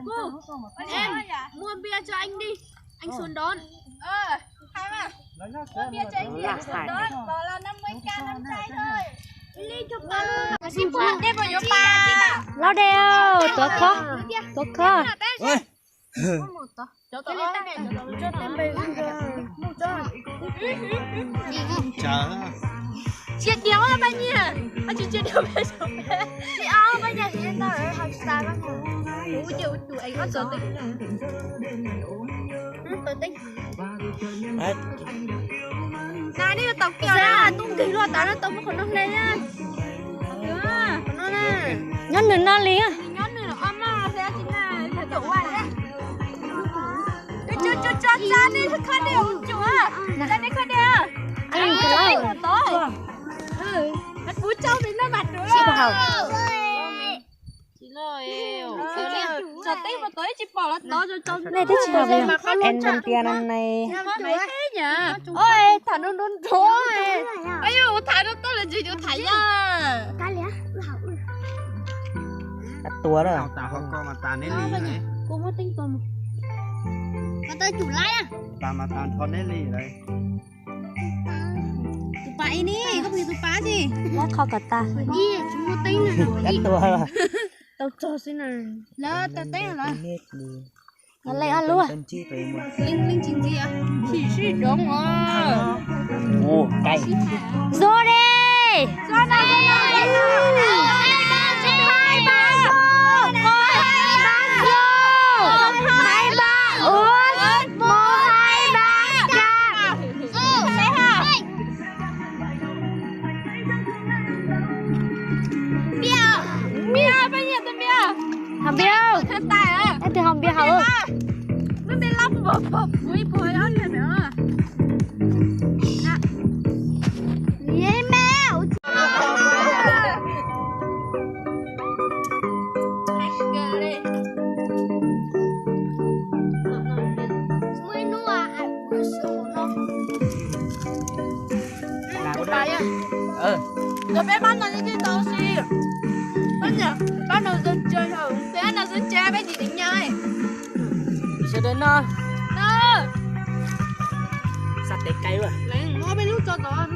Cô, em mua bia cho anh đi. Anh xuống đón. Mua bia cho anh đi, anh xuống đón. Bỏ là năm mươi k năm chai thôi. Ly cho bà. Lov dej, tuav khob, tuav khob. Chia đều bao nhiêu? Anh chỉ chia đều bao nhiêu? Thì áo bao nhiêu thì em tao ở học xà bao nhiêu? Ủa, chiều tụi anh có tờ tính. Tờ tính. Nè, neb yuav tau kiag na, tub nkeeg luaj tas no tau muab qhov no hle na. Qhov no na. Nyob nws no li. Nyob nws ob maj hle tsis na, tau ua na. Tso, tso, tso, tso nej khawb dej ua tsum, tso nej khawb dej. Kuv tso li no mas rau. Tsis loj, tso teb mas tod tsis pom los tod. Nej twb tsis tau en tias no ne. Oj, tham nrov nrov nrov. Ua yog ua tham nrov tuaj lawm ntshe yuav tham yog. Tua lawm. Kuv muab teeb tua mus. Mas tau cum laib. Tas mas tas nrho neb li lawm. Tus pas ib ni, koj pheej tus pas si. Lab qho kom tas. Ib, tsis muaj teeb na. Tua. Tau txog xwb na. Lawv tau teeb lawm. Leej ob lub. Leej, leej tsis ntxiv. Chim sib doov os. Zoo li. Zoo li. Hai ba, hai ba, hai ba, ua, ua, hai ba, ba. Hom npias, hom npias, hom npias hauv. Peb pab no yeej tsis tau si. Pab no, pab no zoo tse, peb no zoo tse, peb tsis tseem nyob. Sawv daws no. Xa tes cay lawm. Muab peb lub tso tod.